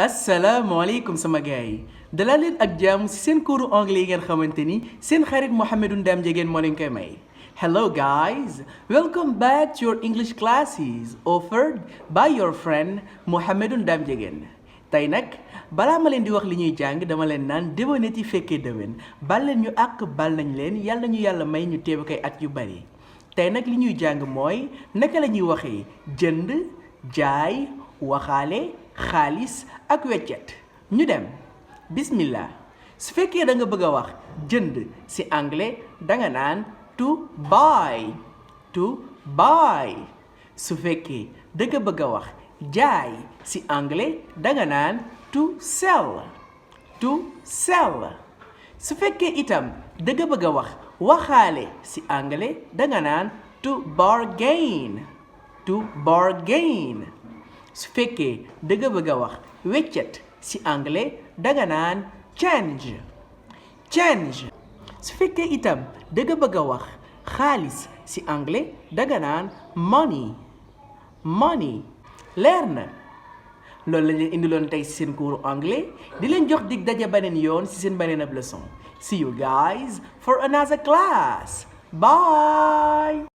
asalaamaaleykum sama gars yi dalal leen ak jàmm ci seen cours anglais yi ngeen xamante ni seen xarit Mouhamadou Ndam Ndiéguène moo leen koy may. Hello guys, welcome back to your English classes offered by your friend Mouhamadou Ndam Ndiéguène. Tey nag balaa ma leen di wax li ñuy jàng dama leen naan déwénati fekkee déwén bal leen ñu àq bal nañ leen yàlla nañu yàlla may ñu teew koy at yu bari. Tey nag li ñuy jàng mooy naka la ñuy waxee jënd jaay waxaale xaalis ak weccet ñu dem bismillah. su fekkee da nga bëgg a wax jënd ci anglais danga naan to buy su fekkee da nga bëgg a wax jaay ci anglais danga naan to sell su fekkee itam da nga bëgg a wax waxaale ci anglais danga naan to bargain su fekkee da nga bëgg a wax weccet ci anglais danga naan change su fekkee itam da nga bëgg a wax xaalis ci anglais danga naan money leer na loolu lañ leen indiloon tey ci seen cours anglais di leen jox dig daje beneen yoon ci seen beneen ab leçon. See you guys for another class. Bye.